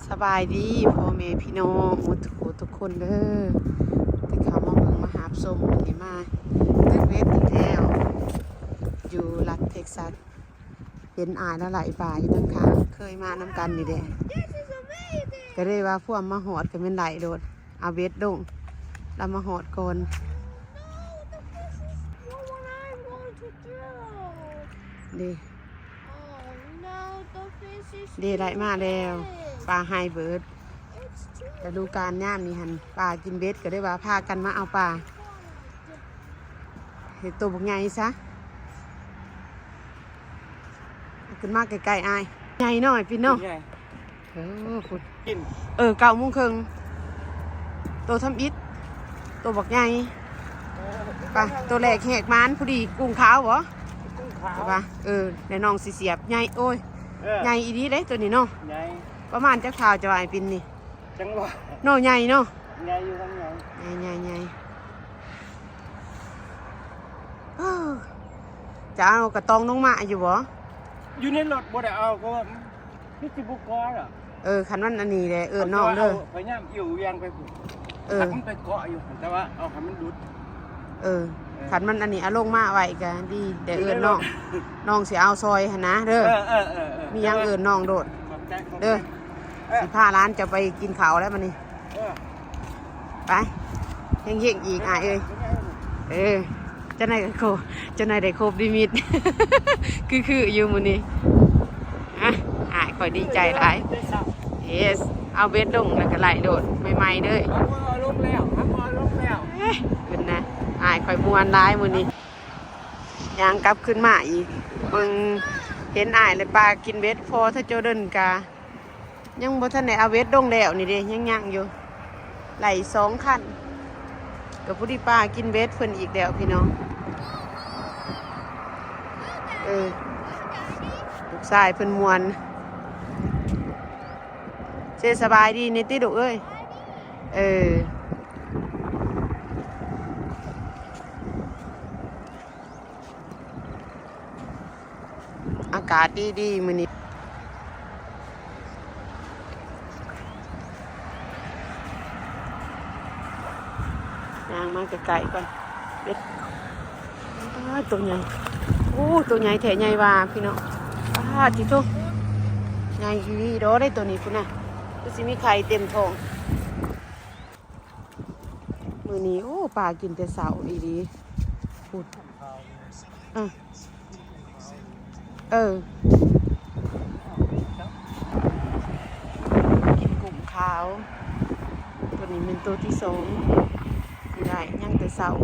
ສະບາຍດີພໍ່ແມ່ພີ່ນ້ອງໝົດທຸກຜູ້ທຸກຄົນເດີ ທີ່ເຂົ້າມາເບິ່ງມາຮັບຊົມ. ມື້ນີ້ມາຕຶກເບັດອີກແລ້ວ ຢູ່ລັດເທັກຊັສ. ເຫັນອ້າຍລາວໄຫຼປາຢູ່ທາງຂ້າງ ເຄີຍມານຳກັນນີ້ເດ້ ກໍເລີຍວ່າພວມມາຮອດກໍແມ່ນໄຫຼໂລດ ເອົາເບັດລົງ ລາວມາຮອດກ່ອນເດ້. ເດ້ ໄດ້ມາແລ້ວ ປາໄຮເບີດ. ລະດູການຍາມນີ້ຫັ້ນ ປາກິນເບັດ ກໍໄດ້ວ່າພາກັນມາເອົາປາ. ເຫັນໂຕບັກໃຫຍ່ຊະ ເອົາຂຶ້ນມາໃກ້ໆ ອ້າຍ. ໃຫຍ່ນ້ອຍ ພີ່ນ້ອງ. ເອີ ພຸ້ນ ກິນ ເອີ ເກົ້າໂມງເຄິ່ງ ໂຕທຳອິດ ໂຕບັກໃຫຍ່. ເອີ ໄປ ໂຕແລກແຫກມານ ພໍດີກຸ້ງຂາວບໍ? ກຸ້ງຂາວ ເອີ ແລ້ວນ້ອງຊິສຽບໃຫຍ່. ໂອ້ຍ ເອີ ໃຫຍ່ອີ່ຫຼີເດ້ໂຕນີ້ເນາະ. ໃຫຍ່ ປະມານຈັກເທົ່າຈະວ່າໃຫ້ປີນນີ້? ຈັ່ງຫວະ ເນາະ ໃຫຍ່ເນາະ. ໃຫຍ່ຢູ່ ທັງໃຫຍ່ ໃຫຍ່ໆໆ. ເອີ ຈະເອົາກະຕ່ອງລົງມາຢູ່ບໍ່? ຢູ່ໃນລົດບໍ່ໄດ້ເອົາ ເພາະວ່າ ຄືຊິບໍ່ເກາະດອກ. ເອີ ຄັນມັນອັນນີ້ແຫຼະ ເອີ້ນນ້ອງເດີ. ເອົາ ພະຍາຍາມອີ່ວວຽງໄປພຸ້ນ. ເອີ ມັນໄປເກາະຢູ່ ແຕ່ວ່າເອົາໃຫ້ມັນຫຼຸດ. ເອີ ເອີ ຄັນມັນອັນນີ້ ເອົາລົງມາໄວ້ກໍດີ ແຕ່ເອີ້ນນ້ອງ ຢູ່ໃນລົດ ນ້ອງຊິເອົາຊ່ອຍຫັ້ນນະເດີ. ເອີ ເອີ ເອີ ເອີ ມີຫຍັງເອີ້ນນ້ອງໂລດ ຂອບໃຈ ຂອບໃຈ ເດີ. ເອີ ຊິພາຫຼານເຈົ້າໄປກິນເຂົ້າແລ້ວບັດນີ້. ເອີ ໄປ ເຮັງໆອີກ ອ້າຍເອີຍ. ເອີ ຈັ່ງໃດກໍຄົບ ຈັ່ງໃດໄດ້ຄົບລິມິດ ຄືໆຢູ່ມື້ນີ້. ອ່ະ ອ້າຍຂ້ອຍດີໃຈຫຼາຍ. ເອີ ເອົາເບັດລົງແລ້ວກໍໄຫຼໂລດ ໃໝ່ໆເດີ. ເອົາລົງແລ້ວ ເອົາລົງແລ້ວ. ເອີ ເພິ່ນນະ ອ້າຍຂ້ອຍມ່ວນຫຼາຍມື້ນີ້. ຍ່າງກັບຄືນມາອີກ ເບິ່ງເຫັນອ້າຍ ແລະ ປາກິນເບັດ. ພໍຖ້າໂຈເດີນກະ ຍັງບໍ່ທັນໄດ້ເອົາເບັດລົງແລ້ວນີ້ເດ້ ຍັງຍັງຢູ່ ໄຫຼສອງຄັນ ກໍພໍດີປາກິນເບັດເພິ່ນອີກແລ້ວພີ່ນ້ອງ. ເອີ ລູກຊາຍເພິ່ນມ່ວນ. ເຊ ສະບາຍດີແດ່ຕິລູກເອີຍ. ເອີ ອາກາດດີໆມື້ນີ້ ຍ່າງມາໃກ້ໆກ່ອນ. ເບັດ ອ້າ ໂຕໃຫຍ່ ໂອ້ ໂຕໃຫຍ່ແທ້ໃຫຍ່ວ່າພີ່ນ້ອງ. ປາດຕິໂທ ໃຫຍ່ອີ່ຫຼີເດີ ໄດ້ໂຕນີ້ພຸ້ນນະ ຄືຊິມີໄຂ່ເຕັມທ້ອງ. ມື້ນີ້ ໂອ້ ປາກິນແຕ່ເຊົ້າອີ່ຫຼີພຸ້ນ. ເອີ ເອີ ກິນກຸ້ງຂາວ. ໂຕນີ້ແມ່ນໂຕທີສອງທີ່ໄດ້ ຍັງແຕ່ເຊົ້າ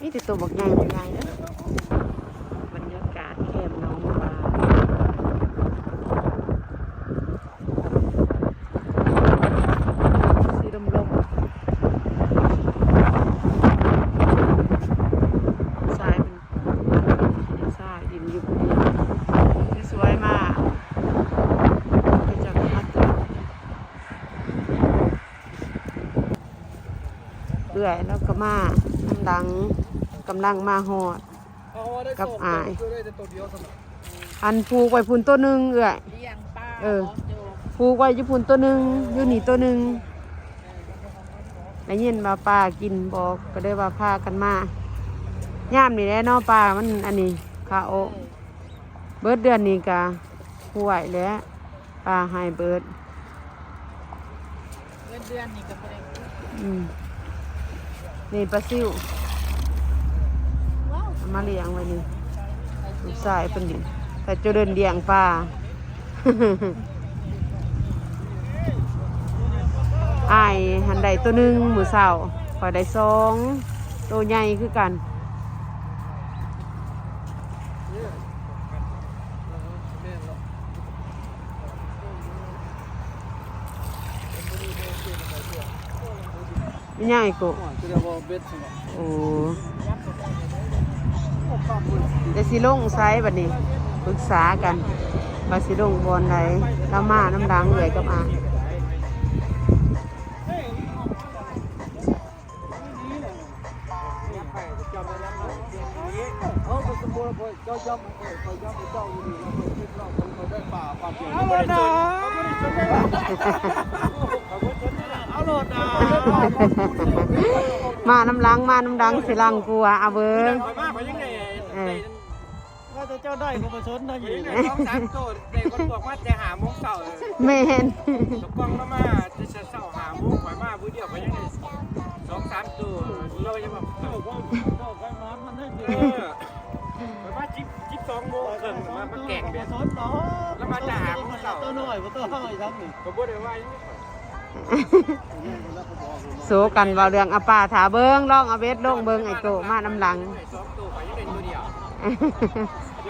ມີແຕ່ໂຕບັກໃຫຍ່ບັກໃຫຍ່ເດີ. ບັນຍາກາດແຄມໜອງປາ ສີລົມໆ ຊາຍມັນ ຊາຍດິນຢູ່ ສວຍມາກ ເຂົາເຈົ້າກໍມາເຕີມ. ເອື້ອຍລາວກໍມານຳຫຼັງ ກຳລັງມາຮອດກັບອ້າຍ. ອັນຜູກໄວ້ພຸ້ນໂຕໜຶ່ງເອື້ອຍ ລ້ຽງປາ ເອີ ຜູກໄວ້ຢູ່ພຸ້ນໂຕໜຶ່ງ ຢູ່ນີ້ໂຕໜຶ່ງ. ໄດ້ຍິນວ່າປາກິນບອກ ກໍເລີຍວ່າພາກັນມາ. ຍາມນີ້ແຫຼະເນາະ ປາມັນອັນນີ້ ຂາອອກ. ເບິດເດືອນນີ້ກະຫ້ວຍແຫຼະ ປາໄຮເບີດ. ເງິນເດືອນນີ້ກໍບໍ່ໄດ້ ອືມ ນີ້ປາຊິວ ເອົາມາລ້ຽງໄວ້ນີ້ ລູກຊາຍເພິ່ນນີ້ ແຕ່ຈະເດີນລ້ຽງປາ. ອ້າຍຫັ້ນໄດ້ໂຕໜຶ່ງມື້ເຊົ້າ ຂ້ອຍໄດ້ສອງ ໂຕໃຫຍ່ຄືກັນ. ແມ່ນຫຍັງອີກໂກະ? ໂອ້ ແຕ່ຊິລົງໃສບັດນີ້ ປຶກສາກັນວ່າຊິລົງບ່ອນໃດ. ລາວມານຳຫຼັງເອື້ອຍກັບອ້າຍ. ເອີ ມັນສະບົດ ຂ້ອຍ ເຈົ້າຢ້ຳ ຂ້ອຍ ຂ້ອຍຢ້ຳເຈົ້າຢູ່ນີ້ ຂ້ອຍ ຂ້ອຍໄດ້ປາ ປາເກດ ເອົາໂລດນະ ເອົາໂລດນະ ມານຳຫຼັງ ມານຳຫຼັງ ຊິຫຼັງກວ່າ ເອົາເບິ່ງ ຂ້ອຍມາ ຂ້ອຍຍັງໄດ້ ເອີ ໄດ້ ວ່າແຕ່ເຈົ້າໄດ້ກໍບໍ່ສົນນະ ຂ້ອຍຍັງໄດ້ສອງສາມໂຕ ໄດ້ຄົນບອກມາແຕ່ຫ້າໂມງເຊົ້າ ແມ່ນ ເຈົ້າຂອງລາວມາແຕ່ເຊົ້າ ຫ້າໂມງ ຂ້ອຍມາຜູ້ດຽວ ຂ້ອຍຍັງໄດ້ສອງສາມໂຕ ລາວຍັງວ່າ ເອີ ຂ້ອຍມາສິບ ສິບສອງໂມງເຄິ່ງ ມາ ມາແກງເບັດ ລາວມາແຕ່ຫ້າໂມງເຊົ້າ ໂຕນ້ອຍບໍ່ ໂຕນ້ອຍຊ້ຳນີ້ ກໍບໍ່ໄດ້ວ່າຫຍັງ ໂຊກັນເວົ້າເລື່ອງ ເອົາປາຖ້າເບິ່ງ ລອງເອົາເບັດລົງເບິ່ງ ໄອ້ໂກະມານຳຫຼັງ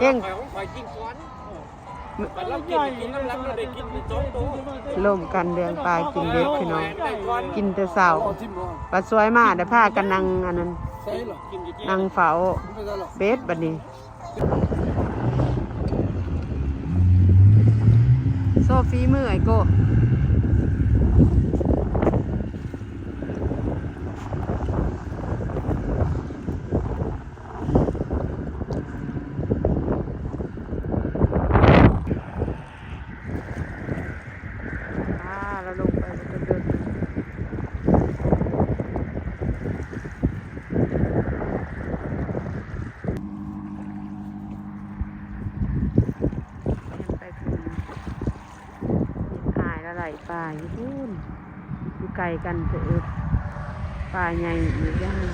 ເຮັງ ລົມກັນເລື່ອງປາກິນເບັດພີ່ນ້ອງ ກິນແຕ່ເຊົ້າ ບັດສວຍມາໄດ້ພາກັນນັ່ງອັນນັ້ນ ນັ່ງເຝົ້າເບັດບັດນີ້. ໂຊຝີມືໄອ້ໂກະ ອ່າ ລາວລົງໄປເລິກໆ ໄປພຸ້ນ ເຫັນອ້າຍລາວໄລ່ປາຢູ່ພຸ້ນ ຢູ່ໄກກັນເຕີບ ປາໃຫຍ່ອີກຢ່າງ.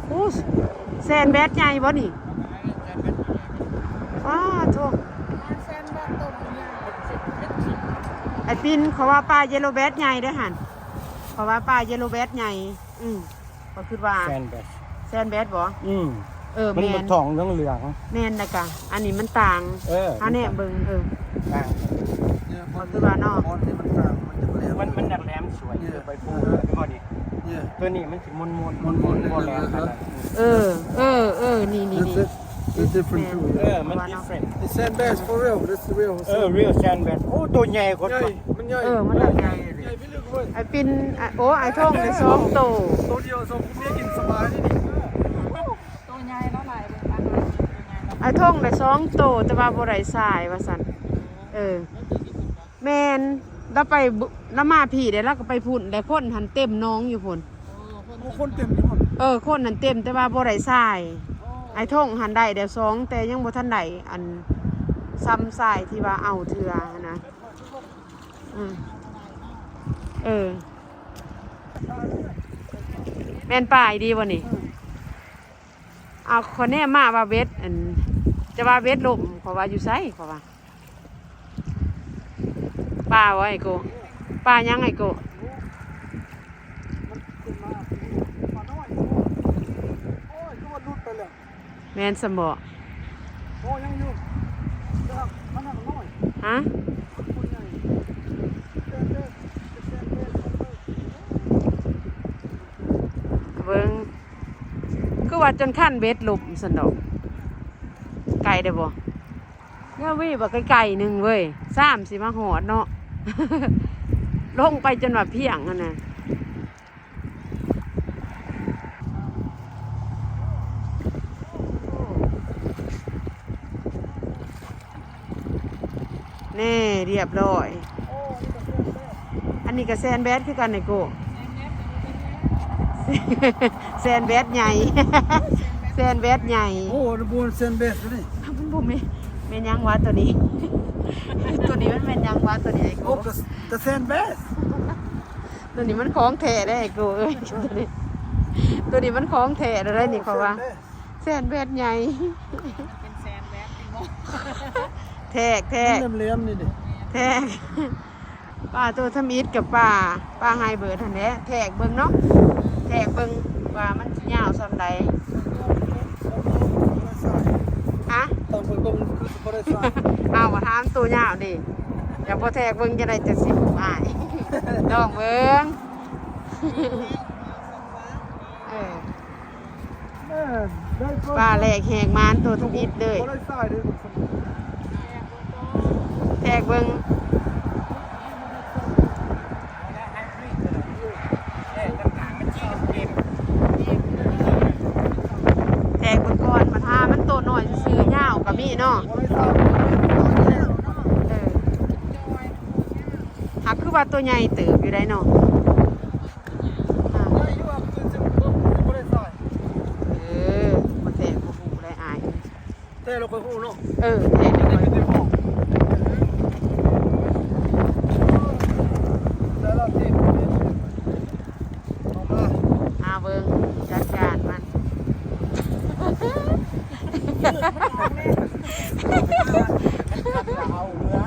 ໂອ້ ແຊນແບດໃຫຍ່ບໍ່ນີ້? ອ້າໂທ້ ໄອ້ປິນ ເຂົາວ່າປາເຢໂລແບດໃຫຍ່ເດ້ຫັ້ນ ເຂົາວ່າປາເຢໂລແບດໃຫຍ່ ອືມ ຂ້ອຍຄິດວ່າ ແຊນແບດ ແຊນແບດບໍ່? ອືມ ເອີ ມັນ ແມ່ນ ມັນທ້ອງເຫຼືອງໆ ແມ່ນ ແລ້ວກະອັນນີ້ມັນຕ່າງ ເອີ ເຮົາແນມເບິ່ງ ເອີ ຕ່າງ ຂ້ອຍຄິດວ່າເນາະ ມັນ ມັນຢາກແຫຼມສວຍ ເອີ ໄປປູກ ເອີ ຕົວນີ້ມັນຊິມົນໆ ມົນໆ ບໍ່ແຫຼມຂະໜາດ ເອີ ເອີ ເອີ ນີ້ໆ That's it. It's different too. ເອີ ມັນ different. It's sand bass for real. That's the real. ເອີ real sand bass. ໂອ້ ໂຕໃຫຍ່ໂຄດ ໃຫຍ່ ມັນໃຫຍ່ ເອີ ມັນໃຫຍ່ ໃຫຍ່ພິລຶກເວີຍ ໄອ້ປິນ ໂອ້ ໄອ້ທອງໄດ້ສອງໂຕ ໂຕດຽວ ສອງຜົວເມຍກິນສະບາຍເດນີ້ ໂຕໃຫຍ່ເນາະ ຫຼາຍເບິ່ງປານນັ້ນ ໂຕໃຫຍ່ເນາະ ໄອ້ທອງໄດ້ສອງໂຕ ແຕ່ວ່າບໍ່ໄດ້ຊາຍວ່າຊັ້ນ ເອີ ແມ່ນ ລາວໄປ ລາວມາພີ້ເດ້ ລາວກໍໄປພຸ້ນ ແລ້ວຄົນຫັ້ນເຕັມໜອງຢູ່ພຸ້ນ ໂອ້ ຄົນເຕັມຢູ່ພຸ້ນ ເອີ ຄົນຫັ້ນເຕັມ ແຕ່ວ່າບໍ່ໄດ້ຊາຍ ໂອ້ ໄອ້ທອງຫັ້ນໄດ້ແລ້ວສອງ ແຕ່ຍັງບໍ່ທັນໄດ້ອັນ ຊ່ຳຊາຍທີ່ວ່າເອົາເທື່ອຫັ້ນນະ ອືມ ເອີ ແມ່ນປາອີ່ຫຼີບໍ່ນີ້? ເອົາ ຂ້ອຍແນມມາວ່າເບັດ ອັນ ຈະວ່າເບັດລົມ ຂ້ອຍວ່າຢູ່ໃສ ຂ້ອຍວ່າ ປາບໍ່ໄອ້ໂກະ? ປາຫຍັງໄອ້ໂກະ? ແມ່ນຊັ້ນບໍ່? ໂອ້ ຍັງຢູ່ ແຕ່ວ່າມັນຍັງນ້ອຍ ຮະ? ເບິ່ງ ຄືວ່າຈົນຄັນເບັດລົມຊັ້ນດອກ ໄກໄດ້ບໍ່? ຍາວີວ່າໄກໆໜຶ່ງເວີຍ ຊ້ຳຊິມາຮອດເນາະ ລົງໄປຈົນວ່າພຽງຫັ້ນນະ. ແນ່ ລຽບຮ້ອຍ ອັນນີ້ກໍແຊນແບດຄືກັນໄອ້ໂກະ ແຊນແບດໃຫຍ່ ແຊນແບດໃຫຍ່ ໂອ້ ບໍ່ແມ່ນແຊນແບດຕົວນີ້ ມັນບໍ່ແມ່ນ ແມ່ນຫຍັງວະຕົວນີ້ ຕົວນີ້ມັນແມ່ນຫຍັງວະຕົວນີ້ໄອ້ໂກະ ໂອ້ ກໍ ກໍແຊນແບດ ຕົວນີ້ມັນຂອງແທ້ເດ້ໄອ້ໂກະເອີຍ ຕົວນີ້ ຕົວນີ້ມັນຂອງແທ້ເດ້ນີ້ ເພາະວ່າ ແຊນແບດໃຫຍ່ ເປັນແຊນແບດຕິບໍ່ ແທກ ແທກ ແຫຼມໆນີ້ເດ້ ແທກ ປາໂຕທຳອິດກັບປາ ປາໄຮເບີດຫັ້ນແຫຼະ ແທກເບິ່ງເນາະ ແທກເບິ່ງວ່າມັນຊິຍາວສ່ຳໃດ ຮະ ຕ້ອງໄປເບິ່ງຄືຊິບໍ່ໄດ້ໃສ່ ເອົາ ຖາມໂຕຍາວນີ້ ຢ່າບໍ່ແທກເບິ່ງຈັ່ງໃດຈັ່ງຊິຮູ້ອ້າຍ ລອງເບິ່ງ. ເອີ ປາແຫຼກແຫກມານໂຕທຳອິດເລີຍ ແທກເບິ່ງ ແທກເບິ່ງກ່ອນ ບັດຫາມັນໂຕນ້ອຍຊື່ໆ ຍາວກໍມີເນາະ ເອີ ຫາກຄືວ່າໂຕໃຫຍ່ເຕີບຢູ່ໄດ໋ເນາະ ເອີ ບໍ່ແທກບໍ່ຮູ້ໄດ໋ອ້າຍ. ແຕ່ລະຂ້ອຍຮູ້ເນາະ ເອີ ແຕ່ລະຂ້ອຍຮູ້ ແຕ່ລະທີມ ເອົາມາ ຫາເບິ່ງ ຈັດການມັນ ເອົາເມືອ.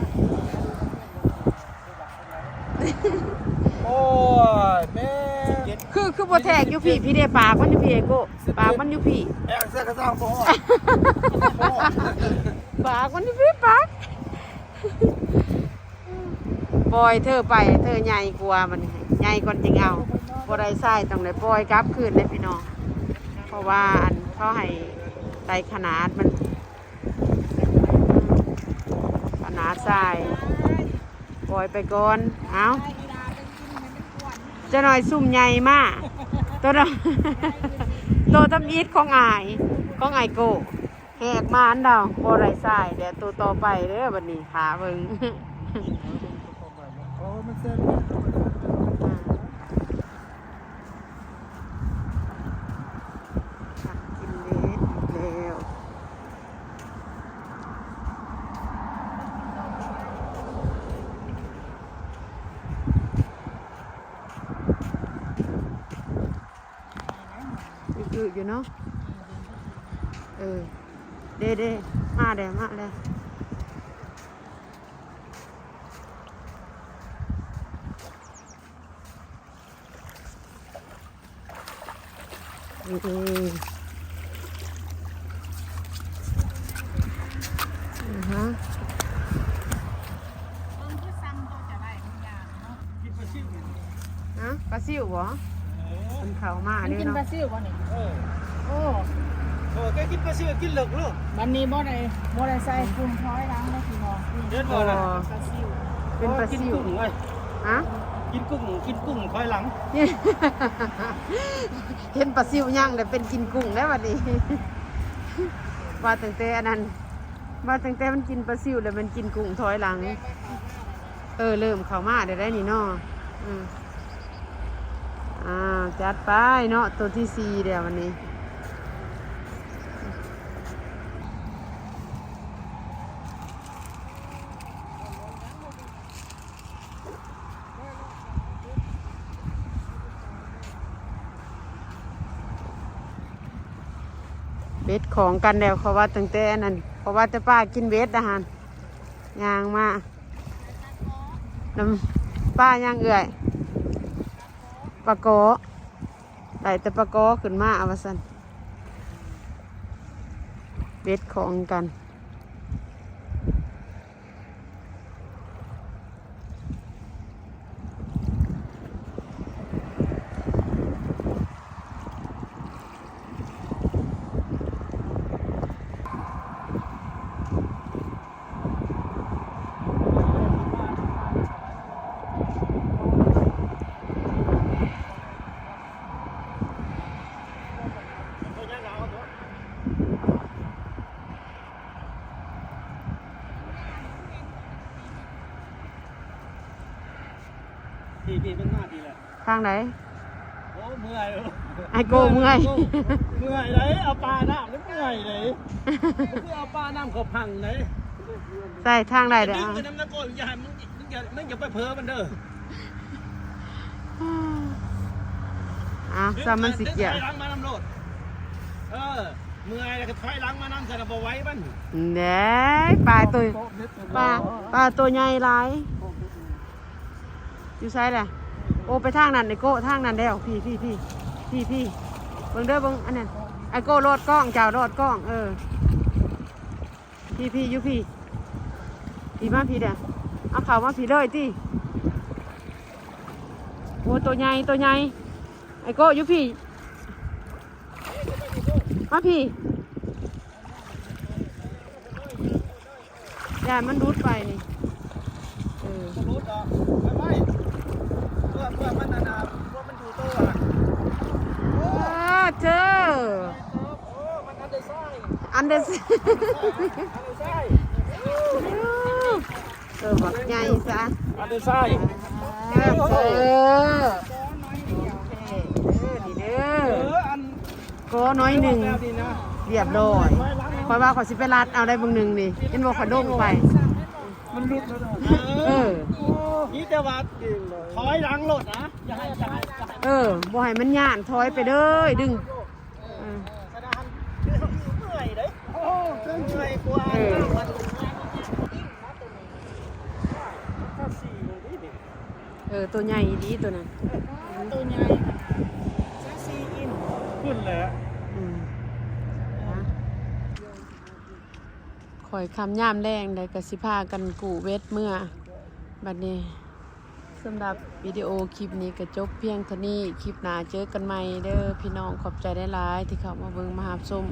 ໂອ້ຍ ແມ່ ຄື ຄືບໍ່ແທກຢູ່ພີ້ ພີ້ເດ້ ປາກມັນຢູ່ພີ້ ໄອ້ໂກ້ ປາກມັນຢູ່ພີ້ ແອກໃສ່ກະສັງບໍ່ຮອດ ບໍ່ຮອດ ປາກມັນຢູ່ພີ້ ປາກ ປ່ອຍເທີໄປ ເທີໃຫຍ່ກວ່າ ມັນໃຫຍ່ກ່ອນຈຶ່ງເອົາ ບໍ່ໄດ້ໃຊ້ ຕ້ອງໄດ້ປ່ອຍກັບຄືນເດ້ພີ່ນ້ອງ ເພາະວ່າອັນ ເຂົາໃຫ້ໄດ້ຂະໜາດມັນ ຂະໜາດໃຊ້ ປ່ອຍໄປກ່ອນ ເອົາ ຈັກໜ່ອຍຊຸ່ມໃຫຍ່ມາ ໂຕ ໂຕທຳອິດຂອງອ້າຍ ຂອງອ້າຍໂກ້ ແຫກມາອັນດາວ ບໍ່ໄດ້ໃຊ້ ແລ້ວໂຕຕໍ່ໄປເດີ ບັດນີ້ຖ້າເບິ່ງ ໂອ້ ມັນແຊບ ກິນເລດອີກແລ້ວ ອືໆ ຢູ່ເນາະ ເອີ ເດ້ໆ ມາແລ້ວ ມາແລ້ວ. ອືມ ອືຮະ ເບິ່ງຄືຊ້ຳໂຕຈະໄດ້ມັນຍາກເນາະ ກິນປາຊິວ ຮະ ປາຊິວບໍ່? ເອີ ມັນເຂົ້າມາເດ້ເນາະ ກິນປາຊິວບໍ່ນີ້? ເອີ ໂອ້ ເອີ ແກກິນປາຊິວ ກິນເລິກໂລດ ບັດນີ້ບໍ່ໄດ້ ບໍ່ໄດ້ໃສ່ກຸ້ງຖອຍຫຼັງແລ້ວພີ່ນ້ອງ ເຫັນບໍ່ລະ? ໂອ້ ປາຊິວ ເປັນປາຊິວ ກິນກຸ້ງເວີຍ ຮະ ກິນກຸ້ງ ກິນກຸ້ງຖອຍຫຼັງ ເຫັນປາຊິວຍັງແລ້ວເປັນກິນກຸ້ງແລ້ວບັດນີ້ ວ່າຕັ້ງແຕ່ອັນນັ້ນ ວ່າຕັ້ງແຕ່ມັນກິນປາຊິວແລ້ວແມ່ນກິນກຸ້ງຖອຍຫຼັງ ເອີ ເລີ່ມເຂົ້າມາໄດ້ໄດ໋ນີ້ເນາະ ອືມ ອ່າ ຈັດໄປເນາະ ໂຕທີສີ່ແລ້ວບັດນີ້. ເບັດຂອງກັນແລ້ວ ເພາະວ່າຕັ້ງແຕ່ນັ້ນ ເພາະວ່າແຕ່ປ້າກິນເບັດນະຫັ້ນ ຍ່າງມາ ນຳ ປ້າຫຍັງເອື້ອຍ? ປາກໍ ໄດ້ແຕ່ປາກໍຂຶ້ນມາ ວ່າຊັ້ນ ເບັດຂອງກັນ. ພີ້ໆ ມັນມາພີ້ແຫຼະ ທາງໃດ? ໂອ້ ເມື່ອຍ ໄອ້ໂກ້ເມື່ອຍ ເມື່ອຍເດ້ ເອົາປານ້ຳ ເມື່ອຍເດ້ ຄືເອົາປານ້ຳເຂົ້າພັງເດ້ ໃສ່ທາງໃດເດີ້? ດຶງໄປນຳນະໂກ້ ຢ່າໃຫ້ມັນ ມຶງຢ່າ ມຶງຢ່າໄປເຜີມັນເດີ້ ອ້າວ ຊ້ຳມັນຊິກຽວ ດຶງໄປຫຼັງມານຳໂລດ ເອີ ເມື່ອຍແລ້ວກໍຖອຍຫຼັງມານຳ ຊັ້ນນະບໍ່ໄຫວມັນ ແດ່ ປາໂຕ ປາ ປາໂຕໃຫຍ່ຫຼາຍ ຢູ່ໃສລະ? ໂອ້ ໄປທາງນັ້ນ ໄອ້ໂກ້ ທາງນັ້ນແລ້ວ ພີ້ໆ ພີ້ ພີ້ ພີ້ ເບິ່ງເດີ້ ເບິ່ງອັນນັ້ນ ໄອ້ໂກ້ ໂລດກ້ອງ ເຈົ້າໂລດກ້ອງ ເອີ ພີ້ໆ ຢູ່ພີ້ ພີ້ ມາພີ້ເດີ້ ເອົາເຂົ້າມາພີ້ເລີຍຕິ ໂອ້ ໂຕໃຫຍ່ ໂຕໃຫຍ່ ໄອ້ໂກ້ຢູ່ພີ້ ມາພີ້ ຢ້ານມັນຫຼຸດໄປນີ້ ເອີ ບໍ່ຫຼຸດດອກ ໄປໄປ ເພື່ອ ເພື່ອມັນອັນນ່າ ເພື່ອມັນຢູ່ໂຕອະ ເອີ ເທີ ໂອ້ ມັນອັນເດຊາຍ ອັນເດຊາຍ ອັນເດຊາຍ ເອີ ບັກໃຫຍ່ຊະ ອັນເດຊາຍ ເອີ ເອີ ເອີ ນີ້ເດີ ເອີ ອັນ ກໍໜ້ອຍໜຶ່ງ ແລ້ວນີ້ນະ ລຽບຮ້ອຍ ຂ້ອຍວ່າຂ້ອຍຊິໄປລັດເອົາໄດ້ເບິ່ງໜຶ່ງນີ້ ເຫັນບໍ່ ຂ້ອຍລົງໄປ ມັນຫຼຸດແລ້ວເນາະ ເອີ ມີແຕ່ວ່າຖອຍຫຼັງໂລດນະ ຢ່າໃຫ້ ຢ່າໃຫ້ ເອີ ບໍ່ໃຫ້ມັນຢ້ານ ຖອຍໄປເດີ ດຶງ ເອີ ເມື່ອຍເດ້ ໂອ້ ເມື່ອຍກວ່າ ເອີ ເອີ ໂຕໃຫຍ່ອີ່ຫຼີໂຕນັ້ນ ໂຕໃຫຍ່ ຊາວສີ່ ກິໂລ ຂຶ້ນແຫຼະ ອືມ ຄ່ອຍຄ່ຳຍາມແລງ ແລ້ວກໍຊິພາກັນກູ້ເບັດເມືອ ບັດນີ້ ສຳລັບວິດີໂອຄລິບນີ້ກໍຈົບພຽງເທົ່ານີ້ ຄລິບໜ້າເຈີກັນໃໝ່ເດີພີ່ນ້ອງ ຂອບໃຈຫຼາຍໆທີ່ເຂົ້າມາເບິ່ງມາຮັບຊົມ